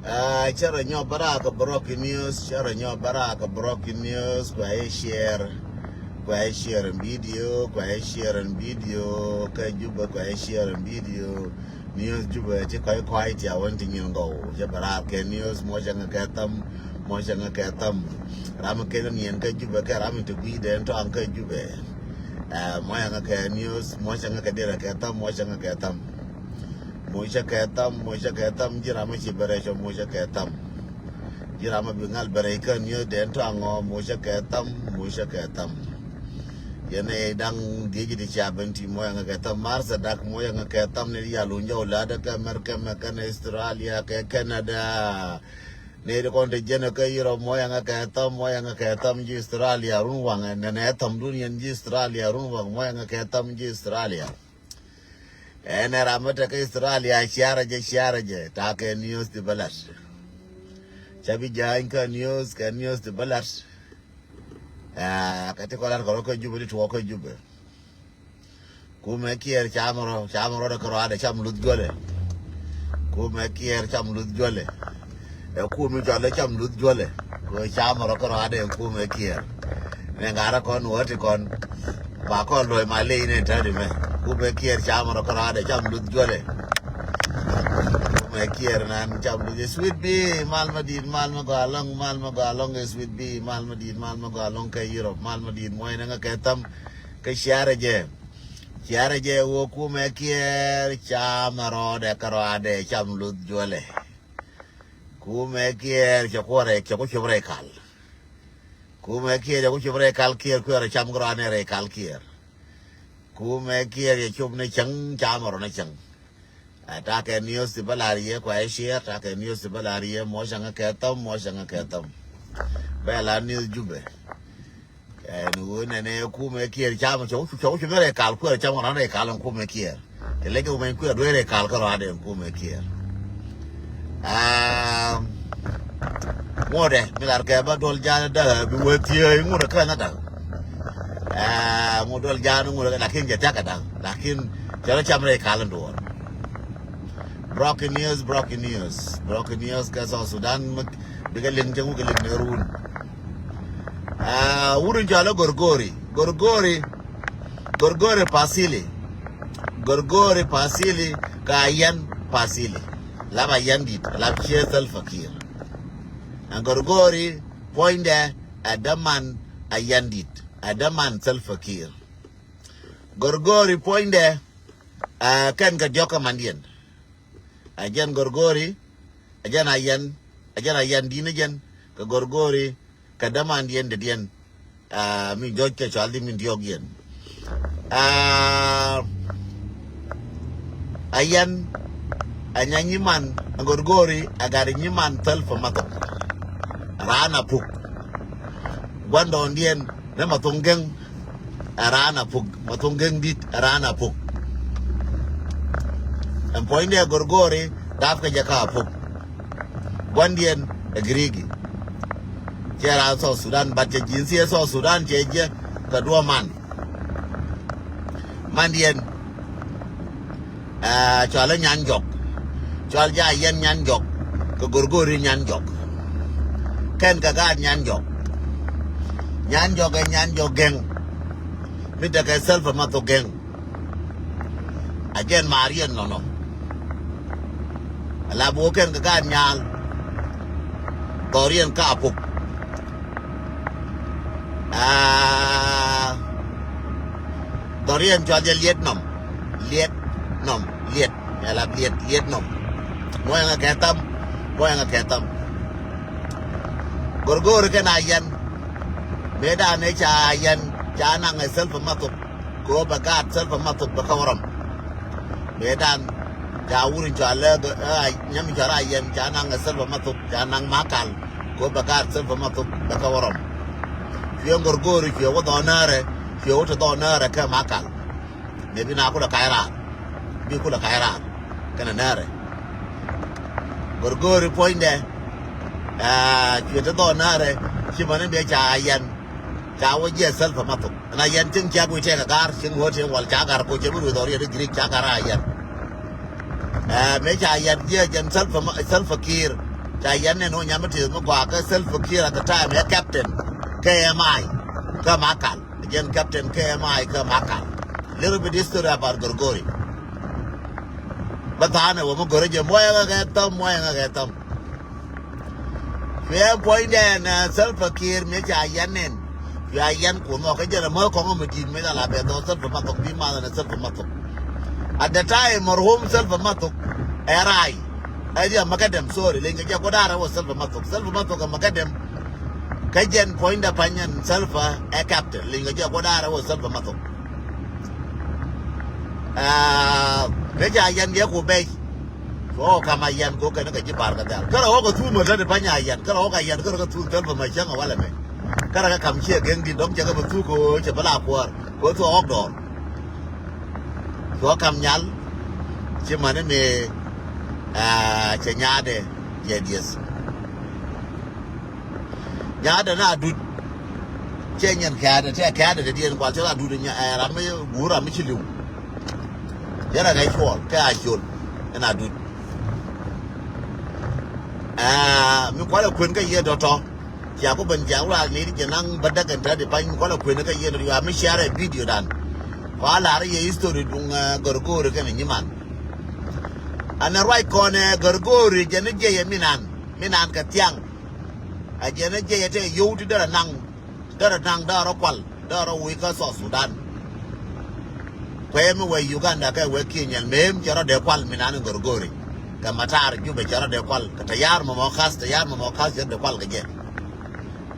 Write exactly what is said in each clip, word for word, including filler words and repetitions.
Ah, cɛ rɔ nyɔk bä raak kɛ breaking news, cɛ rɔ nyɔk bä raak kɛ breaking news, kua yɛ share, kua yɛ share in video, kua yɛ share in video, kä Jubɛ kua yɛ share in video, news Jubɛ ti kɔc kɔc ti a wän ti nyin gɔw, cɛ bä raak kɛ news, muɔcɛ ŋa kɛ tham, muɔcɛ ŋa kɛ tham, ram kɛ ni yɛn kɛ Jubɛ kɛ ram ti gui̱dɛn tɔŋ kɛ Jubɛ. Ah, muɔcɛ ŋa kɛ news, muɔcɛ ŋa kɛ dirɛ kɛ tham, muɔcɛ ŋa kɛ tham. Mucä kɛ tham, mucä kɛ tham, ji̱ ram mi ci bɛ rɛy cɔ mucä kɛ tham. Ji̱ ram mi bi ŋal bɛ rɛy kä niöth dɛn tɔaŋɔ, mucä kɛ tham, mucä kɛ tham. Yɛn ɛ da̱ŋ diec ti cia ben ti muɔ̱yɛ ŋa kɛ tham, mar sɛ dak muɔ̱yɛ ŋa kɛ tham ni ya luny jɔw ladä kɛ America mɛ kɛn Australia kɛ Canada. Ni di kɔn ti jɛn kɛ Europe muɔ̱yɛ ŋa kɛ tham, muɔ̱yɛ ŋa kɛ tham ji̱ Australia run waŋ ɛ nɛnɛ tham dun yɛn ji̱ Australia run waŋ muɔ̱yɛ ŋa kɛ tham ji̱ Australia. Ɛn ɛ ram mi te kä Australia ciarɛ jɛ, ciarɛ jɛ, ta̱a̱ kɛ news ti bä la̱t. Ca bi ja̱a̱ny kä news, kɛ news ti bä la̱t. Aa, kä ti kɔ la̱t kɛ rɔ kä Jubɛ, ti tuɔɔk kä Jubɛ. Kumɛ Kiɛɛr camɛ rɔ, camɛ rɔ dɛ kä rɔadɛ cam luth juɔlɛ. Kumɛ Kiɛɛr cam luth juɔlɛ. Ɛ kumɛ cɔl ɛ cam luth juɔlɛ. Kɛ camɛ rɔ kä rɔadɛ kumɛ Kiɛɛr. Nɛ ŋarä kɔn wä ti kɔn. Ba kɔn luɔy ma ley ni tädi mɛ. Kumɛ Kiɛɛr camɛ rɔ kä rɔadɛ cam luth juɔlɛ. Kumɛ Kiɛɛr nan cam luth. Sweet B, mal ma dit, mal ma gɔa lɔŋ, mal ma gɔa lɔŋ, Sweet B, mal ma dit, mal ma gɔa lɔŋ kɛ Europe, mal ma dit muɔy nɛ ŋa kɛ tham. Kɛ ciarɛ jɛ. Ciarɛ jɛ wä kumɛ Kiɛɛr camɛ rɔɔdɛ kä rɔadɛ cam luth juɔlɛ. Kumɛ Kiɛɛr cɛ kuɔrɛ cɛ ku cop rɛy kal. Kumɛ Kiɛɛr cɛ ku cop rɛy kal Kiɛɛr kuɛɛr cam kä rɔanɛ rɛy kal Kiɛɛr. Kumɛ Kiɛɛr cɛ cop ni cäŋ camɛ rɔ ni cäŋ. Ɛ ta̱a̱ kɛ news ti bä la̱r yɛ kua yɛ share, ta̱a̱ kɛ news ti bä la̱r yɛ muɔcä ŋa kɛ tham, muɔcä ŋa kɛ tham. Bɛ la news Jubɛ. Ɛn ɣöö nɛnɛ kumɛ Kiɛɛr cam cɛ wä cu cɛ wä cu ni rɛy kal kuɛɛr cam kä rɔanɛ rɛy kal ɛn kumɛ Kiɛɛr. Tɛ lɛ jɛ wä mɛny kuɛɛr duee rɛy kal kä rɔadɛ ɛn kumɛ Kiɛɛr. Aa, ŋuɔ̱tɛ mi lar kɛ bä duɔl ja̱a̱n da̱a̱ bi wee thiee ŋuɔ̱tɛ kä na da̱a̱. Aa, ŋuɔ̱t duɔl ja̱a̱n ŋuɔ̱tɛ lakin jɛ thia̱k kɛ da̱a̱. Lakin cɛ rɔ cam rɛy kal ɛn duɔ̱ɔ̱r. Breaking news, breaking news, breaking news kɛ South Sudan. Bikɛ liŋ cäŋ wä kɛ liŋ ni run. Aa, wurun cɔal ɛ Gorgori. Gorgori. Gorgori Pasili. Gorgori Pasili ka Ayan Pasili. Lap Ayan dit, lap ciɛ Salva Kiir. Ɛn Gorgori puɔ̱nydɛ ɛ däman Ayan dit, ɛ däman Salva Kiir. Gorgori puɔ̱nydɛ, aa, kɛn kɛ diɔ̱k kä mandiɛn. Ɛ jɛn Gorgori, ɛ jɛn Ayan, ɛ jɛn Ayan di̱n ɛ jɛn kɛ Gorgori, kɛ dämandiɛn dädiɛn. Aa, min jɔc kɛ cɔal di min diɔ̱k yɛn. Aa, Ayan, ɛ nya nyiman, ɛ Gorgori, ɛ gat nyiman Salva Mathok. Raan a puk. Gua̱ndɔɔŋdiɛn, ni Mathok Geng, ɛ raan a puk. Mathok Geng dit, ɛ raan a puk. Ɛn puɔ̱nydɛ Gorgori, dap kɛ jɛ ka a puk. Gua̱ndiɛn ɛ Girigi. Cɛ raan South Sudan, but cɛ jinsia South Sudan cɛ jɛ kɛ duɔ̱ɔ̱p man. Mandiɛn, aa, cɔal ɛ Nyan Jɔk. Cɔal jɛ Ayan Nyan Jɔk. Kɛ Gorgori Nyan Jɔk. Kɛn kɛ gaat Nyan Jɔk. Nyan Jɔk ɛ Nyan Jɔk Geng. Mi tekɛ Salva Mathok Geng. A jɛn maariɛn nɔnɔ. A la bo̱o̱ kɛn kɛ gaat nyaal. Dhɔriɛn ka a puk. Aa, dhɔriɛn cɔal jɛ Liet Nɔm. Liet Nɔm. Liet. Mɛ la Liet, Liet Nɔm. Muɔyɛ ŋa kɛ tham. Muɔyɛ ŋa kɛ tham. Gorgori kɛn Ayan. Mëë dan ɛ ca Ayan ca naŋ ɛ Salva Mathok. Kɛ ɣöö bɛ gaat Salva Mathok bɛ kä wä rɔm. Mëë dan ca wur in cɔal ɛ, ɛ, nyam in cɔal Ayan ca naŋ ɛ Salva Mathok, ca naŋ Makal. Kɛ ɣöö bɛ gaat Salva Mathok bɛ kä wä rɔm. Cuɛ Gorgori cuɛ wä dhɔɔn näärɛ, cuɛ wä te dhɔɔn näärɛ kɛ Makal. Mëë bi na kulɛ ka̱c raar. Bi kulɛ ka̱c raar. Kɛnɛ näärɛ. Gorgori puɔ̱nydɛ. Aa, cuɛ te dhɔɔn näärɛ. Ci mani mëë ca Ayan. Ca wä jiɛ Salva Mathok. Ɛn Ayan cieŋ cia guic tɛk a gar, cieŋ wä tieŋ wal ca gar ko cɛ bi ruith ɔriɛt i̱ Greek ca gar Ayan. Ɛ, mëë ca Ayan jiɛ jɛn Salva Ma-, Salva Kiir. Ca yɛn nɛn wä nyam mi tëëth mi gɔaa kä Salva Kiir at the time ɛ captain kä M I kä Makal. Jɛn captain kä M I kä Makal. Little bit history about Gorgori. Bä tha̱a̱nɛ wä mi go̱rä jɛ muɔyɛ ŋä kɛ thäm, muɔyɛ ŋä kɛ thäm. Cuɛ puɔ̱nydɛ ɛn, eh, Salva Kiir mi ca yɛn nɛn. Cuɛ yɛn kun mɔ kä jɛn ɛmä kɔŋä mi di̱i̱t mi ca la bɛ dhɔr Salva Mathok bi math ɛn Salva Mathok. At the time mɔr hom Salva Mathok ɛ raay. Ɛ diɛ Makadɛm, sorry, liŋ kɛ jɛ kuɔ da̱rɛ wä Salva Mathok. Salva Mathok ɛ Makadɛm. Kä jɛn puɔ̱nydɛ pa̱ny ɛn Salva ɛ captain. Liŋ kɛ jɛ kuɔ da̱rɛ wä Salva Mathok. Aa, kä ca yɛn yɛ ku bɛc. Kɛ ɣɔw kam a yɛn kɛ ɣöö kɛn kɛ ji̱ Bar Gadhɛl. Kärɛ ɣɔw kɛ thuk mɛ täni pa̱ny a yɛn. Kärɛ ɣɔw kɛ yɛn kärɛ kɛ thuk Salva mɛ cäŋ a walɛ mɛ. Kärɛ kɛ kam ciɛ geŋ di̱t dɔ̱ŋ cɛ kɛ bɛ thuk kɛ ɣöö cɛ bä la kuäär. Kɛ ɣöö thuk ɣɔk dɔɔr. Kɛ ɣɔw kam nyal. Ci mäni mëë, aa, cɛ nyaatdɛ jɛ dieth. Nyaatdɛ na Adut. Cɛ nyɛn kɛ̈ɛ̈dɛ, tɛ kɛ̈ɛ̈dɛ te diɛn kual cɛ la Adut nya, ɛ, ram mi guur ram mi ci li̱w. Jɛ rɛ kɛ cuɔl kɛ a ciol ɛn Adut. Ɛ, mi kualɛ kuën kä yɛ tɔ̱tɔ̱. Cia ku ben cia ku la ni jɛ naŋ bä däk ɛn te di pa̱ny mi kualɛ kuën kä yɛ tɔ̱tɔ̱. Yua mi share video dan. Kua lar yɛ history duŋ, ɛ, Gorgori kɛn nyiman. Anɛ ruac kɔn, ɛ, Gorgori jɛ ni jɛ yɛ minan. Minan kɛ thiaŋ. A jɛn a jiɛc a tɛ yio̱w ti derɛ naŋ, derɛ naŋ, derɛ kual, derɛ wi̱i̱ kä South Sudan. Kuɛ mi wee Uganda kɛ wee Kenya, mem cɛ rɔ dee kual mi nan in Gorgori. Kɛ matar Jubɛ cɛ rɔ dee kual, kɛ tayar mɔmɔ kath, tayar mɔmɔ kath cɛ rɔ dee kual kɛ jɛ.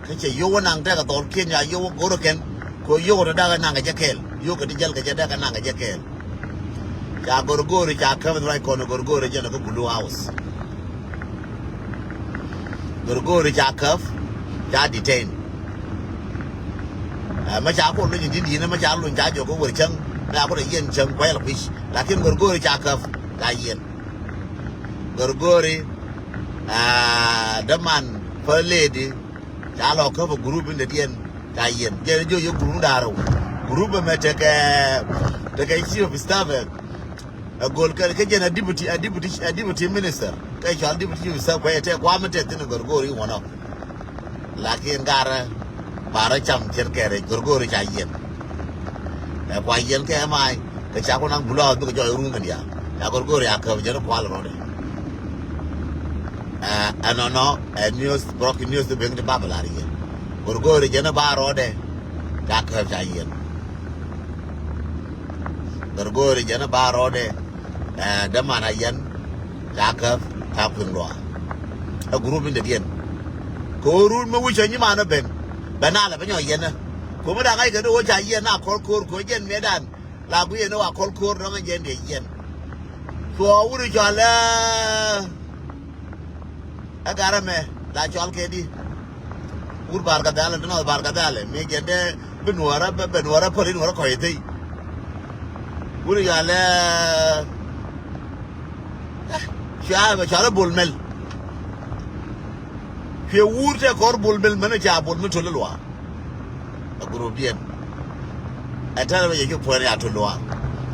Kä cɛ yio̱w naŋ tɛkɛ dhɔl Kenya, yio̱w go̱rä kɛn, kɛ yio̱w tɛ dakɛ naŋ kɛ jɛ kɛɛl, yio̱w kɛ ti jäl kɛ jɛ dakɛ naŋ kɛ jɛ kɛɛl. Ca Gorgori ca käp ruac kɔn Gorgori jɛn kä Blue House. Gorgori ca käp, ca detain. Ɛ, mɛ ca kɔn luny in di̱n di̱n, mɛ ca luny ca jɔk kä wër cäŋ, mɛ ca kɔn a yiɛn cäŋ kuɛl kui̱c. Lakin Gorgori ca käp, ca yiɛn. Gorgori, ɛ, däman first lady, ca lɔ käp a group in dee diɛn, ca yiɛn. Jɛn jiɔ yɛ group in da̱rä. Group ɛmɛ tekɛ, tekɛ chief of staff, ɛ, ɛ gol kɛ, kɛ jɛn a deputy, a deputy, a deputy minister. Kɛ cɔal deputy chief of staff kuɛ tɛ kuam tɛ thin Gorgori in one of. Lakin garɛ, ba rɔ cam cier kɛ rɛc Gorgori ca yiɛn. Ɛ kua yiɛn kɛ M I, kɛ ca ku naŋ Blue House bikɛ jɔɔc run kɛ diaal. Ca Gorgori a käp jɛn kual rɔɔdɛ. Ɛ, ɛnɔnɔ, ɛ news, broken news ti ben ti ba bɛ lar yɛ. Gorgori jɛn ba rɔɔdɛ, ca käp ca yiɛn. Gorgori jɛn ba rɔɔdɛ, ɛ, däman a yɛn, ca käp, ca kui̱ŋ luaak. Ɛ group in dee diɛn. Kɛ ɣöö run mi wi̱c cɔ nyiman ɔ ben, ben a lɛ ben nyɔ yiɛn ɛ. Kɛ ɣöö mi da̱ŋ ŋa̱c kɛ ni ɣöö ca yiɛn na kɔl ko̱r kɛ ɣöö jɛn mëëdan. La guic yɛn ni wa kɔl ko̱r dɔ̱ŋ ɛ jɛn dee yiɛn. Cuɔ wut cɔal ɛ, ɛ garɛ mɛ la cɔal kɛ di. Wut Bar Gadhɛl, di nɔth Bar Gadhɛl mi jɛn dee bi nuɔrä, bɛ, bɛ nuɔrä päl i̱ nuɔrä kɔc i̱ thei. Wut cɔal ɛ, ɛ, cɔal, cɔal ɛ Bol Mel. Cuɛ wut tɛ kɔr Bol Mel mɛn ca Bol Mel töl i̱ luaak. A group diɛn. Ɛ tɛrɛ bɛ yɛ ci puɔ̱n ya töl luaak.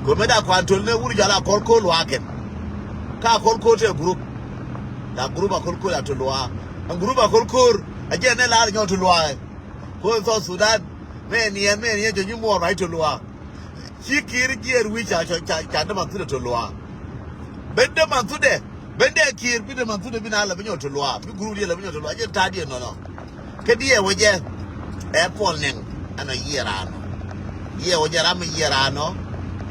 Kɛ mëë da kuan töl ni wur jɔl a kɔl ko̱r luaak kɛn. Ka kɔl ko̱r tɛ group. Da group a kɔl ko̱r ya töl luaak. A group a kɔl ko̱r. A jɛ nɛ lar nyɔ töl luaak. Ko South Sudan. Mɛ niɛn, mɛ niɛn jɔ nyi muɔr ba i̱ töl luaak. Ci Kiir jiɛɛr wi̱i̱ ca, ca, ca, ca däman thudɛ töl luaak. Ben däman thudɛ, ben dee Kiir bi däman thudɛ bi na lɛ bi nyɔl töl luaak, bi group diɛ lɛ bi nyɔl töl luaak, jɛn ta̱a̱ diɛ nɔnɔ. Kä diɛ wä jɛ, ɛ Puɔl Nɛŋ, ɛnɔ yiëë raan ɔ. Diɛ wä jɛ ram mi yiëë raan ɔ,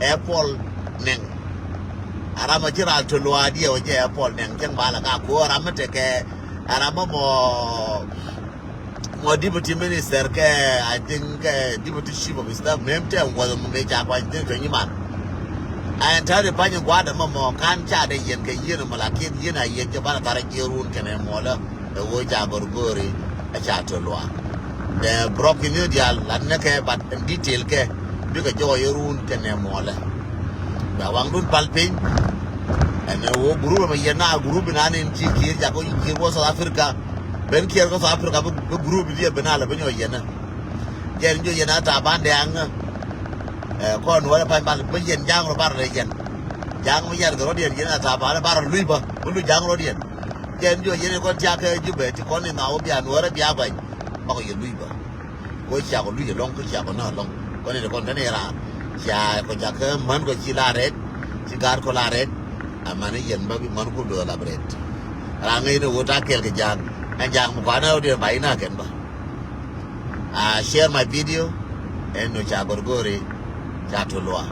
ɛ Puɔl Nɛŋ. A ram mi ci raan töl luaak diɛ wä jɛ ɛ Puɔl Nɛŋ, cäŋ ba lɛ ka ko̱o̱r ram mi tekɛ, ɛ ram mi mɔ, mɔ deputy minister kɛ, I think, kɛ deputy chief of staff, mem tɛ ŋuɔth mɔ mëë ca kuany thin kɛ nyiman. A ɛn tääri pany in gua̱a̱dɛ mɔ mɔ kan ca dee yɛn kɛ yieen mɔ, lakin yieen a yieen jɛ banɛ tharɛ jiɛɛrun kɛnɛ muɔlä. Ɛ ɣöö ca Gorgori ɛ ca töl luaak. Dee brok in diaal lat nɛ kɛ, but in detail kɛ bikɛ jɔɔyärun kɛnɛ muɔlä. Bɛ waŋdun pal piny. Ɛn ɛ ɣöö group ɛmɛ yɛn na group in an in ci Kiir ca kɔ Kiir wä South Africa. Ben Kiir kɔ South Africa bi, bi group in diɛ ben a lɛ bi nyɔ yɛn ɛ. Jɛn jɔ yɛn a Taban Dɛŋ. Ɛ, kɔn wä lɛ pany bal bi yɛn ja̱a̱ŋ rɔ bar lɛ yɛn. Ja̱a̱ŋ mi yɛn kɛ rɔ diɛn yɛn a Taban bar lui bä bi lui ja̱a̱ŋ rɔ diɛn. Jɛn jɔ yɛn kɔn tiak kɛ Jubɛ ti kɔn in nhɔk bia Nuɔrɛ bia gɔny. Bakɔ yɛ luc bä. Kɔ ciakɔ luc ɛlɔŋ, kɔ ciakɔ nä ɛlɔŋ. Kɔn in kɔn tɛn iran. Cia kɔ cak kɛ män kɔ ci la rɛt. Ci gaat kɔ la rɛt. Aman i̱ yɛn bä bi män ku do̱th la bi rɛt. Ran ŋäc ni wot a kɛl kɛ ja̱a̱ŋ. Ɛn ja̱a̱ŋ mi kɔanɛ wä diɛn ba inä kɛn bä. Uh, share my video. Ɛn nɔ ca gɔrgɔri ca tolua.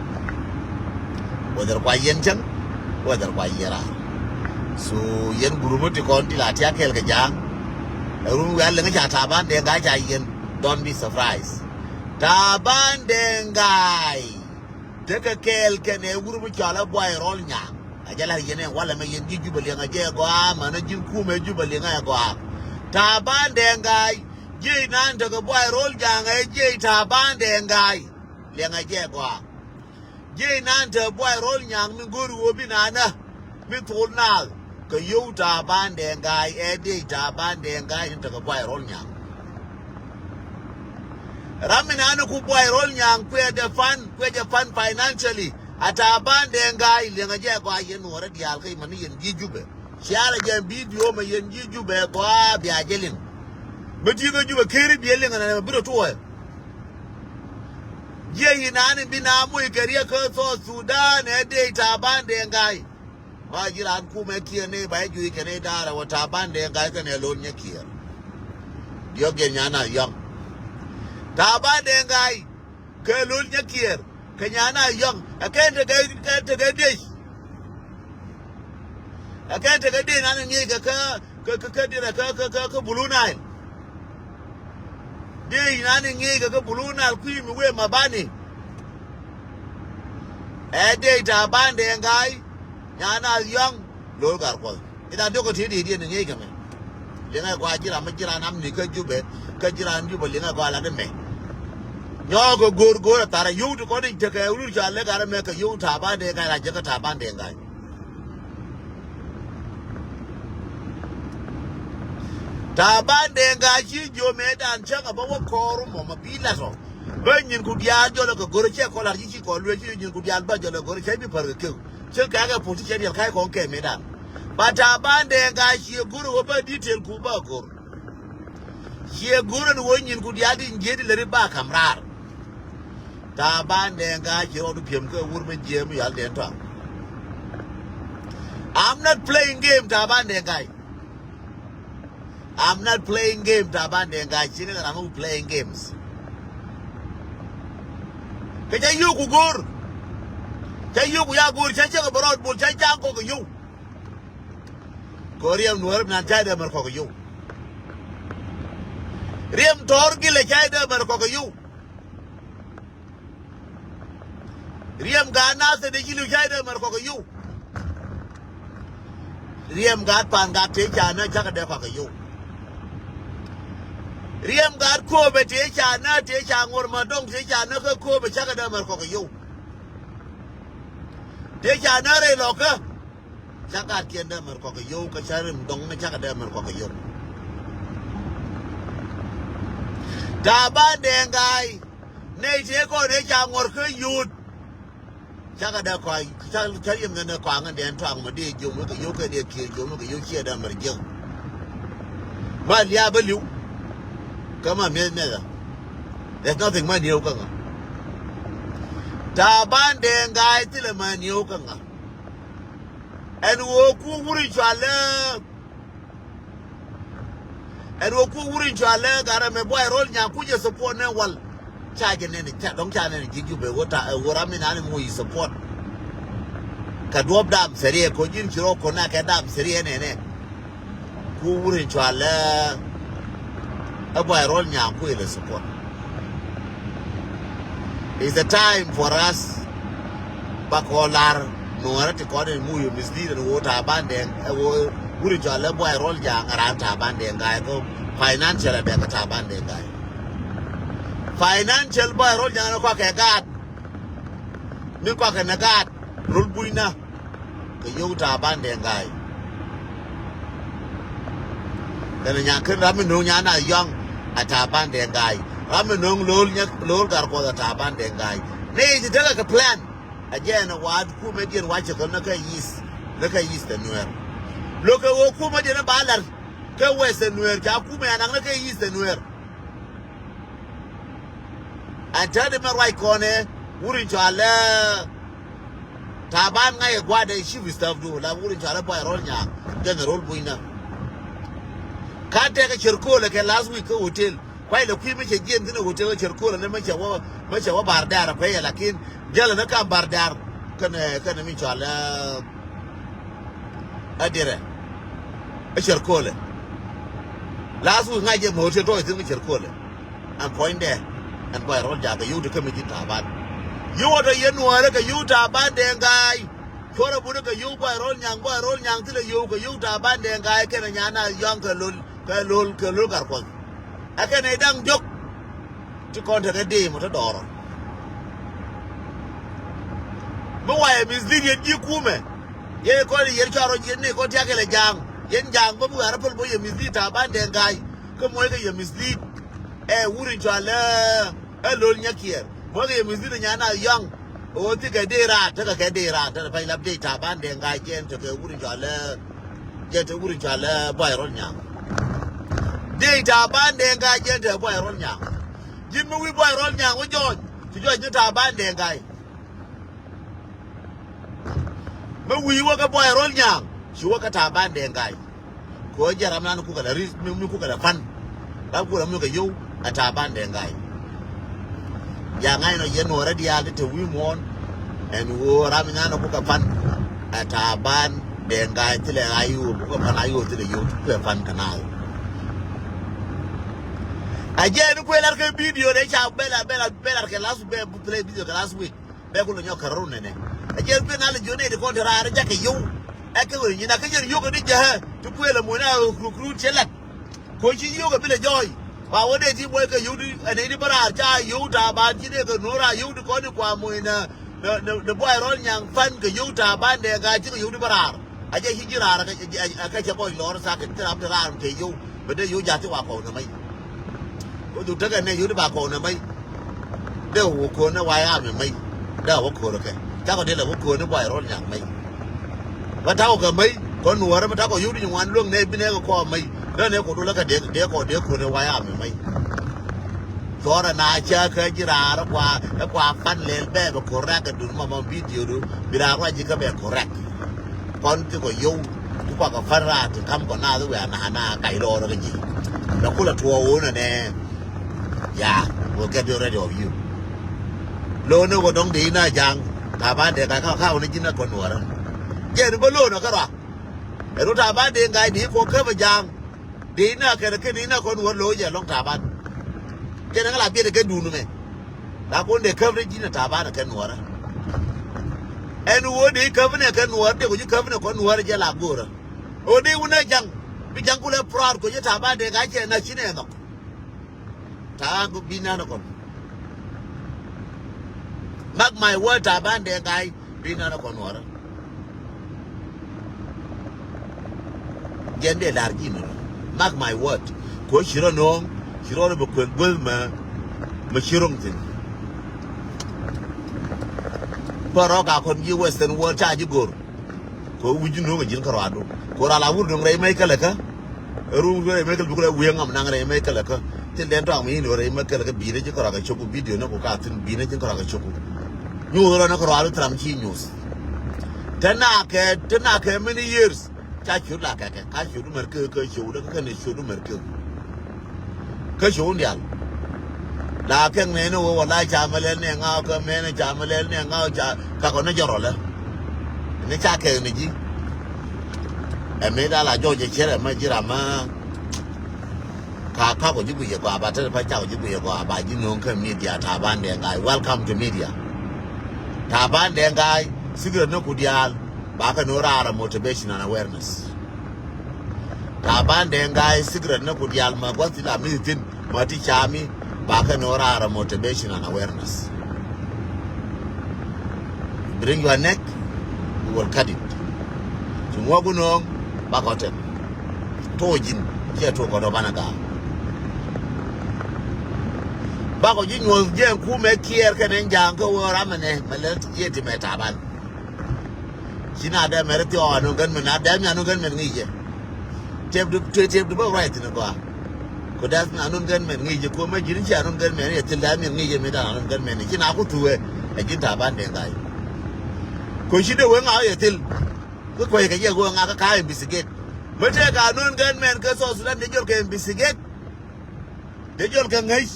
Whether kua yɛn cäŋ, whether kua yɛn raar. So yɛn group mi ti kɔn ti la tiak kɛɛl kɛ ja̱a̱ŋ. Ɛ run wiaa liŋ ca Taban Deng Gai ca yɛn. Don't be surprised. Taban Deng Gai. Tekɛ kɛɛl kɛnɛ wur mi cɔal ɛ Buay Rɔl Nyaŋ. A jɛ lar yɛn ɛ walɛ mɛ yɛn ji̱ Jubɛ liɛŋ a jɛ gɔaa, mɛn a ji̱ kumɛ Jubɛ liɛŋ a gɔaa. Taban Deng Gai. Ji̱ inan tekɛ Buay Rɔl Nyaŋ ɛ ji̱ Taban Deng Gai. Liɛŋ a jɛ gɔaa. Ji̱ inan te Buay Rɔl Nyaŋ mi go̱o̱ri ɣöö bi nanä mi thol naath kɛ yio̱w Taban Deng Gai ɛ dee Taban Deng Gai in tekɛ Buay Rɔl Nyaŋ. Ram mi nanä ku Buay Rɔl Nyaŋ kuɛ jɛ fund, kuɛ jɛ fund financially. A Taban Deng Gai liɛŋ a jɛ gɔaa yɛn Nuɔrɛ diaal kä imani yɛn ji̱ Jubɛ. Ciarɛ jɛ video mɛ yɛn ji̱ Jubɛ gɔaa bia jɛ liŋ. Bä ti̱i̱ kä Jubɛ keri bia liŋ ɛnɛ mɛ bi rɔ tuɔɔyɛ. Jiɛ yi nani bi na muc kɛ riɛk kä South Sudan ɛ dee Taban Deng Gai. Ma ji̱ raan kumɛ kiɛ ni ba ɛ juic kɛ ni da̱rɛ wä Taban Deng Gai kɛnɛ Lol Nyakiɛɛr. Diɔ̱k jɛ nyana yɔ̱ŋ. Taban Deng Gai kɛ Lol Nyakiɛɛr kɛ nyana yɔ̱ŋ. Ɛ kɛn tekɛ, kɛn tekɛ dec. Ɛ kɛn tekɛ dec nani ŋi̱i̱c kɛ kä, kä, kä, kä dirɛ kä, kä, kä, kä Blue Nile. Dec nani ŋi̱i̱c kɛ kä Blue Nile kui̱ mi wee Mabani. Ɛ dec Taban Deng Gai, nyana yɔ̱ŋ, Lol Gatkuɔth. Ita diɔ̱k kɛ ti diet diet ni ŋi̱i̱c kɛ mɛ. Liŋɛ gɔaa ji̱ ram mi ji̱ ran amni kä Jubɛ, kä ji̱ ran Jubɛ liŋɛ gɔaa lat imɛ. Nyɔɔk kɛ go̱o̱r go̱o̱r ɛ thar ɛ yio̱w ti kɔn i̱ tekɛ wur ca lek arɛ mɛ kɛ yio̱w Taban Deng Gai la jɛ kä Taban Deng Gai. Taban Deng Gai ci jiö mëëdan cäŋ a bä wä kɔɔr mɔ ma bi lat ɔ. Bä nyin ku diaal jɔl kɛ go̱r cɛ kɔlar ci ci kɔn luee ci nyin ku diaal bä jɔl kɛ go̱r cɛ bi pär kɛ kew. Cä kɛ kɛ puɔ̱th ti cɛ diɛl ka̱c kɔn kɛ mëëdan. Ba Taban Deng Gai ciɛ go̱r wä bä detail ku bä go̱r. Ciɛ go̱r ni wä nyin ku diaal di jiet di lɛ ri ba kam raar. Taban Deng Gai ci rɔɔdu piɛm kɛ wur mi jiɛm yal den tɔŋ. I'm not playing game, Taban Deng Gai. I'm not playing game, Taban Deng Gai. Ci ni ram mi playing games. Kɛ ca yio̱w ku go̱o̱r. Ca yio̱w ku ya go̱o̱r, ca cɛ kɛ bɛ rɔɔd bol, ca ca kɔk kɛ yio̱w. Kɛ riɛm Nuɔ̱ɔ̱r nan ca dee mɛr kɔk kɛ yio̱w. Riɛm Tɔɔr Gilɛ ca dee mɛr kɔk kɛ yio̱w. Riɛm gaat Nathir dee ci li̱w ca dee mɛr kɔk kɛ yio̱w. Riɛm gaat Pan Gak tëë ca nä cakɛ dee kɔk kɛ yio̱w. Riɛm gaat Kööbɛ tëë ca nä tëë ca ŋuɔr ma dɔŋ tëë ca nä kä Kööbɛ cakɛ dee mɛr kɔk kɛ yio̱w. Tëë ca nä rɛy lɔkä. Ca gatkiɛn dee mɛr kɔk kɛ yio̱w kä ca rim dɔŋ ni cakɛ dee mɛr kɔk kɛ yio̱w. Taban Deng Gai. Nɛy tëë kɔn ëë ca ŋuɔr kä yio̱w. Cakɛ dee kɔc ca ca yiem nɛn dee kɔaŋ in dee tɔaŋ mɛ dee jiom wekɛ yio̱w kɛ dee kiɛɛr jiom wekɛ yio̱w ciɛ dee mɛr jiäk. Ma lia̱a̱ bä li̱w. Kä ma mi̱eth mi̱ethä. There's nothing ma nieu kä ŋa. Taban Deng Gai thilɛ ma nieu kä ŋa. Ɛn ɣöö ku wuri cualɛ. Ɛn ɣöö ku wuri cualɛ garɛ mɛ buay rol nyaŋ ku jɛ support nɛ wal. Ca jɛ nɛn ca dɔŋ ca nɛn ji̱ Jubɛ ɣöö ta ɛ ɣöö ram mi nani mu yi support. Kɛ duɔ̱p dam sɛriɛ kɔ ji̱n ci rɔ kɔn na kɛ dam sɛriɛ nɛnɛ. Ku wuri cualɛ ɛ buay rol nyaŋ ku ilɛ support. It's a time for us. Ba kɔ lar Nuɔrɛ ti kɔn in mu yɛ mislead ɛn ɣöö Taban Deng ɛ ɣöö wuri cualɛ buay rol nyaŋ ɛ ran Taban Deng Gai kɔ financial ɛ bɛk ɛ Taban Deng Gai. Financial buay rol nyaŋ ɛ kɔakɛ gaat. Mi kɔakɛ nɛ gaat rol bunyna. Kɛ yio̱w Taban Deng Gai. Kɛnɛ nyaŋ ken ram mi no̱o̱ŋ nyan a yɔ̱ŋ a Taban Deng Gai. Ram mi no̱o̱ŋ lo̱o̱l nyɛ lo̱o̱l gar kuɔth a Taban Deng Gai. Ni i̱ ti tekɛ kɛ plan. A jɛ ɛn a waat kumɛ diɛn wa̱cä kɛ ni kɛ yith ni kɛ yith kɛ nuɛɛr. Lo̱kɛ ɣöö kumä jɛn ɛ ba la̱r kɛ Western Nuer, ca kumä ya naŋnä kɛ Eastern Nuer. Ɛn täätdɛ mɛ ruac kɔnɛ wut in cɔalɛ Taban Ŋa̱c ɛ gua̱dɛ chief staff du la wut in cɔalɛ Buay Rɔl Nyaŋ, General Bunyna. Ka tɛkɛ cɛr köölɛ kɛ last week kä hotel. Kuay lɛ kui̱ mi cɛ jiɛn thi̱n ɛ hotel kä cɛr köölɛ ni mi cɛ wä, mi cɛ wä Bar Dar kuɛ yɛ, lakin jälɛ ni kam Bar Dar kɛnɛ, kɛnɛ mi cɔalɛ Adirɛ. Ɛ cɛr köölɛ. Last week ŋa̱c jɛ mo̱o̱r cɛ tɔ̱ɔ̱c thi̱n kä cɛr köölɛ. Ɛn puɔ̱nydɛ ɛn Buay Rɔl Nyaŋ kɛ yio̱w ti kämi ji̱ Taban. Yio̱w ɛ tɔ yɛn Nuäärä kɛ yio̱w Taban Deng Gai. Cuɔrɛ bunä kɛ yio̱w Buay Rɔl Nyaŋ, Buay Rɔl Nyaŋ thilɛ yio̱w kɛ yio̱w Taban Deng Gai kɛnɛ nyan a yɔ̱ŋ kɛ lo̱l, kɛ lo̱l, kɛ lo̱l Gatkuɔth. Ɛ kɛnɛ da̱ŋ diɔ̱k ti kɔn tekɛ dee mɔ te dɔɔrɔ. Mi wayɛ mislead yɛn ji̱ kumɛ. Yɛn kɔn yɛn cɔal rɔ yɛn ni kɔn tiakɛ lɛ ja̱a̱ŋ. Yɛn ja̱a̱ŋ bä bi wɛ̈r päl bä yɛ mislead Taban Deng Gai. Kä muɔckɛ yɛ mislead ɛ wut in cɔalɛ ɛ Lo̱l Nyakiɛɛr. Muɔckɛ yɛ mislead ɛ nyan a yɔ̱ŋ. Ɣöö thikɛ dee raar, tekɛ kɛ dee raar, tekɛ pɛny lap dee Taban Deng Gai jɛn tekɛ wut in cɔalɛ, jɛn tekɛ wut in cɔalɛ Buay Rɔl Nyaŋ. Dee Taban Deng Gai jɛn tekɛ Buay Rɔl Nyaŋ. Ji̱n mi wi̱i̱ Buay Rɔl Nyaŋ wä jɔɔc, ci jɔɔc ni Taban Deng Gai. Mi wi̱i̱ wä kɛ Buay Rɔl Nyaŋ, ci wä kɛ Taban Deng Gai. Kɛ ɣöö jɛ ram nan kukɛ lɛ ri̱th, mi, mi kukɛ lɛ pan. Ram kukɛ lɛ mi kɛ yio̱w ɛ Taban Deng Gai. Ya ŋa̱c nɔ yɛn Nuäärä diaal ti te wi̱i̱ muɔ̱ɔ̱n. Ɛn ɣöö ram nan kukɛ pan ɛ Taban Deng Gai thilɛ a yio̱w, kukɛ pan a yio̱w thilɛ yio̱w, kukɛ pan kɛ naath. A jɛ ni kuëë lar kɛ video ni ca bɛ lar, bɛ lar, bɛ lar kɛ last, bɛ play video kɛ last week. Bɛ kulɛ nyɔk kärɔ̱ nɛnɛ. Ɛ jɛn kuëë nal jiɔn nɛy ti kɔn ti raar jakä yio̱w. Ɛ kɛ ɣöö nyin a kä jɛn yio̱w kɛ ni jäkä ti kuëë lɛ muɔ̱ny a recruit cɛ lat. Kuɔ̱c ci yio̱w kɛ bi lɛ jɔɔy. Ba wä dee ti muɔ̱ny kɛ yio̱w ti ɛ nɛy ti bä raar ca yio̱w Taban ci dee kɛ nuɔ̱ɔ̱r a yio̱w ti kɔn ti kua muɔ̱ny nɛ, nɛ, nɛ, nɛ Buay Rɔl Nyaŋ pan kɛ yio̱w Taban Deng Gai ci kɛ yio̱w ti bä raar. A jɛ ci ji̱ raar a kɛ, a kɛ cɛ kɔc lɔɔr thakin thil ram ti raar kɛ yio̱w. Bɛ dee yio̱w ja̱th ti wa kɔw nɛ mɛy. Wä dhuk tekɛ nɛ yio̱w ti ba kɔw nɛ mɛy. Dee wä ko̱n ni White Army mɛy. Dee wä ko̱r kɛ. Cakɔ dee lɛ wä ko̱n ni Buay Rɔl Nyaŋ mɛy. Bä takɔ kɛ mɛy kɔn Nuäärä mi takɔ yio̱w ti nyin wan luäŋ nɛ bi nɛ kɛ kɔɔ mɛy. Dee nɛ kɔ dolä kɛ dee, dee kɔ dee ko̱n ni White Army mɛy. Cuɔrɛ na cä kä ji̱ raar ɛ kua, ɛ kua pan lɛl bɛɛbɛ correct kɛ dun mama video du bi raar ruac ji̱ kä bɛ correct. Kɔn ti kɔ yio̱w ti kua kɛ pan raar ti kam kɔ naath wɛ ana ana kac lɔɔr kä ji̱. Lɛ kulɛ tuɔɔk wun ɛnɛ. Ya, will get you ready of you. Lo̱o̱n ni wä dɔ̱ŋ dee inä ja̱a̱ŋ Taban Deng Gai kä kaw ni ji̱n ɛ kɔn Nuäärä. Jɛn bä lo̱o̱n ɛ kä rɔa. Ɛ ru Taban Deng Gai dee kɔ käp ɛ ja̱a̱ŋ. Dee inä kɛn kɛn inä kɔn Nuäärä lo̱o̱ jɛ lɔ̱ŋ Taban. Kɛn ŋä la biɛt ɛ kɛ duun mɛ. La kun dee käp ni ji̱n ɛ Taban ɛ kɛn Nuäärä. Ɛn wä dee käp ni ɛ kɛn Nuäärä dee kɔ ji̱ käp ni ɛ kɔn Nuäärä jɛ la go̱o̱rä. Ɣöö dee wun ɛ ja̱ŋ bi ja̱ŋ kulɛ proud kɔ ji̱ Taban Deng Gai cɛ na ci nɛ nhɔk. Ta̱a̱ bi nan kɔn. Mark my word, Taban Deng Gai bi nan kɔn Nuäärä. Jɛn dee lar ji̱ ni. Mark my word. Kɛ ɣöö ci rɔ nööŋ, ci rɔ rɔ bi kueth guäth mɛ, mɛ ci ro̱ŋ thi̱n. Bä rɔ ka kɔn ji̱ Western world ca ji̱ go̱r. Kɛ wi̱c ji̱ no̱o̱ŋ ɛ ji̱n kärɔadu. Kɛ ɣöö ral a wur no̱o̱ŋ rɛy mɛc kälɛ kä. Ɛ ruŋ rɛy mɛc kälɛ bi kulɛ wiee ŋam naŋ rɛy mɛc kälɛ kä. Thil dɛn tɔaŋ mi in ɣöö rɛy mɛc kälɛ kä bi̱i̱dɛ ji̱ kärɔa kɛ cio̱ku bi̱i̱dɛ ji̱ kärɔa kɛ cio̱ku. Nyuuth rɔ ni kärɔadu thil ram ci nyuuth. Te naakɛ, te naakɛ many years. Ca ciöt la kɛkɛ, ka ciöt mɛr kä, kä ciöt, kä kɛn ciöt mɛr kä. Kä ciöt diaal. La kɛn nɛn wä wala ca mɛ lɛl nɛ ŋa̱ kä mɛn ca mɛ lɛl nɛ ŋa̱ ca ka kɔ ni jɔrɔ lɛ. Ni ca kɛk ni ji̱. Ɛ mi da la jɔc jɛ cɛrɛ mɛ ji̱ ram mɛ. Ka, ka kɔ ji̱ guic ɛ gɔaa ba, te pa ca kɔ ji̱ guic ɛ gɔaa ba ji̱ no̱o̱ŋ kä media. Taban Deng Gai. Welcome to media. Taban Deng Gai, secret ni ku diaal. Ba kɛ no̱o̱ŋ raar ɛ motivation and awareness. Taban Deng Gai, secret ni ku diaal ma gua̱th ti la mi thi̱n, ma ti ca mi, ba kɛ no̱o̱ŋ raar ɛ motivation and awareness. Bring your neck, we will cut it. Ci ŋuɔk gu no̱o̱ŋ, bakɔ tɛm. To̱ ji̱n, ciɛ to̱ kɔn dɔ̱ banɛ ga̱a̱. Bakɔ ji̱ nyuɔ̱th jiɛn kumɛ Kiir kɛnɛ ja̱a̱ŋ kä wee ram ɛnɛ, mɛ lɛ ti jiɛ ti mɛ Taban. Ci na dee mɛr thiɔɔk anɔn gɛn mɛn, na dee mi anɔn gɛn mɛn ŋi̱i̱cɛ. Tep du, tep du bä right ni gɔaa. Ku dee anɔn gɛn mɛn ŋi̱i̱cɛ, ku mɛ ji̱n ci anɔn gɛn mɛn yɛ thil dee mi ŋi̱i̱cɛ mi dee anɔn gɛn mɛn. Ci na ku thuɛ, ɛ ji̱n Taban Deng Gai. Ku ci dee wee ŋa yɛ thil. Kä kuɛy kɛ jɛ go̱o̱ŋ a kä ka investigate. Mä tëëk a nööŋ gɛn mɛn kä South Sudan dee jɔl kɛ investigate. Dee jɔl kɛ ŋäc.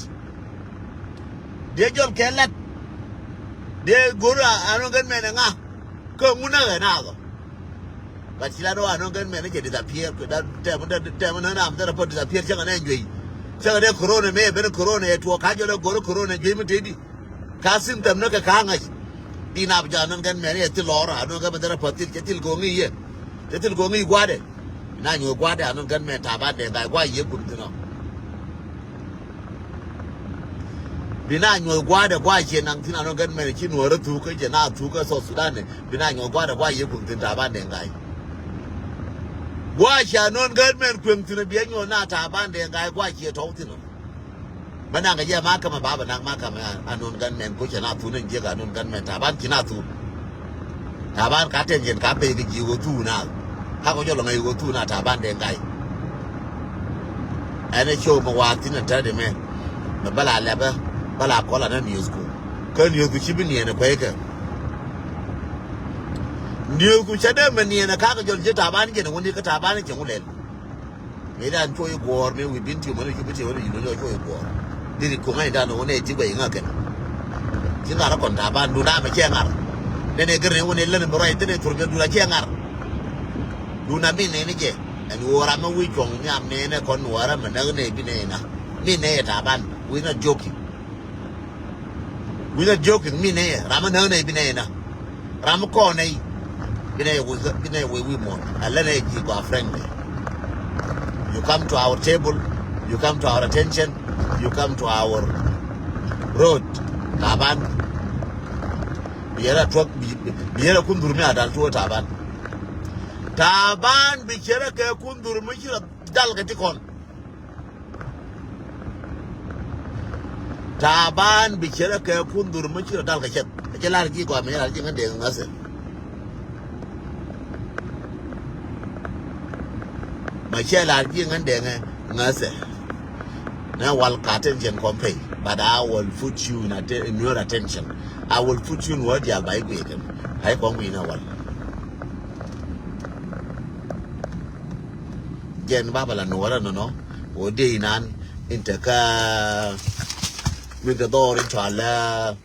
Dee jɔl kɛ lat. Dee go̱r a nööŋ gɛn mɛn ɛ ŋa. Kä ŋun a ɣɛ na ɣɔ. But ci la dɔ̱ a nööŋ gɛn mɛn cɛ disappear. Kɛ da tɛm, tɛm, tɛm nööŋ am dee rɛ pɔ disappear cäŋɛ nɛ juey. Cäŋɛ dee corona mëë ben corona ɛ tuɔɔk ka jɔl ɛ go̱r corona juey mi tëëdi. Ka symptom ni kɛ ka ŋäc. Bi na bi jɔak anɔn gɛn mɛn yɛ thil lɔr anɔn gɛn mɛn thil rɛ pɔth thil cɛ thil go̱o̱ŋ i̱ yɛ. Cɛ thil go̱o̱ŋ i̱ gua̱dɛ. Bi na nyuɔ̱th gua̱dɛ anɔn gɛn mɛn Taban Deng Gai gua̱ yɛ kum thin ɔ. Bi na nyuɔ̱th gua̱dɛ gua̱ ciɛ naŋ thin anɔn gɛn mɛn ci nuɔ̱ɔ̱rä thuk kä cɛ na thuk kä South Sudan ni. Bi na nyuɔ̱th gua̱dɛ gua̱ yɛ kum thin Taban Deng Gai. Gua̱ ciɛ anɔn gɛn mɛn kueŋ thin bi ɛ nyuɔ̱th na Taban Deng Gai gua̱ ciɛ tɔ̱w thin ɔ. Bä naŋ kɛ jɛ makamɛ ba bɛ naŋ makamɛ anun gan mɛn ko cɛ na thun in jiɛk anun gan mɛn Taban ci na thun. Taban ka tɛn jɛn ka pey kɛ ji̱ wä thun na. Ka kɔ jɔl ŋäc wä thun na Taban Deng Gai. Ɛn ɛ show mɛ wath thin ɛ tɛt imɛ. Mɛ bä la lɛpɛ bä la kɔl anɛ news ku. Kä news ku ci bi niɛn ɛ kuɛy kɛ. News ku cɛ dee mɛ niɛn ɛ ka kɛ jɔl ji̱ Taban jɛn ɛ wä ni kä Taban cɛ ŋu lɛl. Mëë dan cuɔ̱c guɔ̱ɔ̱r mëë wi̱i̱ bin ti̱o̱ män i̱ cup i̱ ti̱o̱ män i̱ yulo cuɔ̱c guɔ̱ɔ̱r. Diri kuŋ a̱ny dan wä nɛ ti guɛy ŋa̱ kɛn. Ci ŋa̱r kɔn Taban dun amɛ cɛ ŋa̱r. Nɛnɛ gɛr nɛ wä nɛ län mi ruac thin ɛ thur mɛ dun a cɛ ŋa̱r. Dun a min nɛni jɛ ɛn wä ram mɛ wi̱i̱ cuɔ̱ŋ nhiam nɛnɛ kɔn wä ram mɛ näk nɛ bi nɛ na. Min nɛ Taban, we not joking. We not joking, mi nɛ ram mi näk nɛ bi nɛ na. Ram mi kɔn nɛ bi nɛ wi̱i̱ bi nɛ wi̱i̱ wi̱i̱ mɔn. A lɛ nɛ ji̱ gɔaa friendly. You come to our table, you come to our attention, you come to our road. Taban. Bi yɛrɛ tuɔk bi yɛrɛ kun dhur mi a dal tuɔ Taban. Taban bi cɛrɛ kɛ kun dhur mi ci rɔ dal kɛ ti kɔn. Taban bi cɛ rɛ kɛ kun dhur mi ci rɔ dal kɛ cɛth. Cɛ lar ji̱ gɔaa mi lar ji̱ ŋän dee ŋäthɛ. Ma cɛ lar ji̱ ŋän dee ŋäthɛ. Nɛ wal ka attention kɔn pay, but I will put you in, atten in your attention. I will put you in word yal ba i̱ guiɛ kɛn. Ay kɔn guiɛ nɛ wal. Jɛn baba la nuɔrä nɔnɔ. Wä dee inan in te kä min te dhɔr in cɔalɛ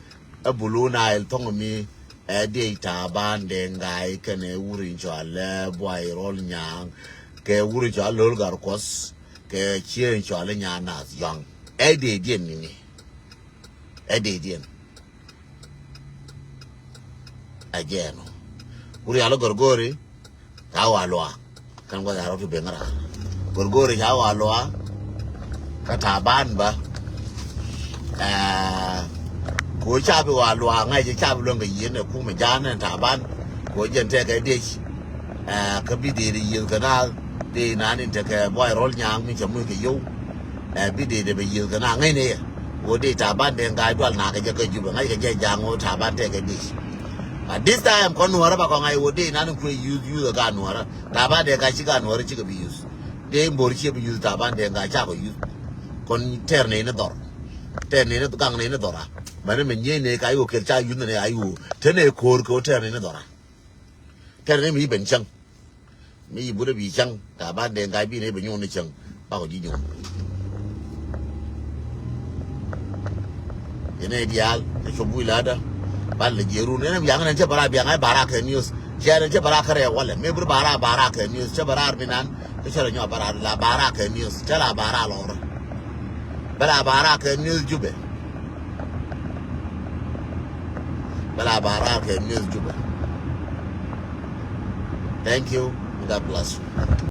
ɛ Blue Nile thɔŋ mi ɛ dee Taban Deng Gai kɛnɛ wur in cɔalɛ Buay Rɔl Nyaŋ kɛ wur in cɔalɛ Lol Gar Kuɔth kɛ cie in cɔalɛ Nyaŋ Nath Yɔaŋ. Ɛ dee diɛn nini. Ɛ dee diɛn. Ɛ jɛɛn ɔ. Wur yal ɔ Gorgori ca wa luaak. Kɛn guath a rɔ ti ben ŋära. Gorgori ca wa luaak. Kä Taban bä. Ɛɛ, ko ca bi wa luaak ŋa̱c ca bi luäŋ kɛ yieen ɛ kumɛ ja̱a̱n ɛ Taban. Ko jɛn tɛkɛ diec. Ɛɛ, kä bi dee di yieth kɛ na dee inan in tekɛ Buay Rɔl Nyaŋ mi cɛ muc kɛ yow. Ɛɛ, bi dee dee bɛ yieth kɛ na ŋäcnɛ yɛ. Wä dee Taban Deng Gai dual na kɛ jɛ kä Jubɛ ŋa̱c kɛ jɛ ja̱a̱ŋ wä Taban tɛkɛ diec. But this time kɔn nuɔrä ba kɔn ŋa̱c wä dee inan in kuɛ yuth yuth ɛ ka nuɔrä. Taban Deng Gai ci ka nuɔrä cikɛ bi yuth. Dee in bo̱r ciɛ bi yuth Taban Deng Gai cakɔ yuth. Kɔn tɛr nɛy ni dhɔr. Tɛr nɛy ni gaŋ nɛy ni dhɔr a. Mɛn ni mɛ nyiey nɛy ka yo̱o̱ kɛl ca yuth nɛy a yo̱o̱. Te nɛy ko̱o̱r kɛ wä tɛr nɛy ni dhɔr a. Tɛr nɛy mi yi ben cäŋ. Mi yi burɛ bi cäŋ Taban Deng Gai bi nɛ bi nyuun ni cäŋ. Bakɔ ji̱ nyuun. Yɛn ɛ diaal ɛ cop wi̱i̱ la̱tdä. Bal lɛ jiɛɛrun ɛn ɛ biaŋ ɛn cä bä raar biaŋ ɛ bä raar kɛ news. Cɛ ɛn cä bä raar kärɛ walɛ mi burɛ bä raar bä raar kɛ news cä bä raar mi nan. Kä cä rɛ nyɔk bä raar la bä raar kɛ news cä la bä raar lɔrä. Bä la bä raar kɛ news Jubɛ. Bä la bä raar kɛ news Jubɛ. Thank you. God bless you.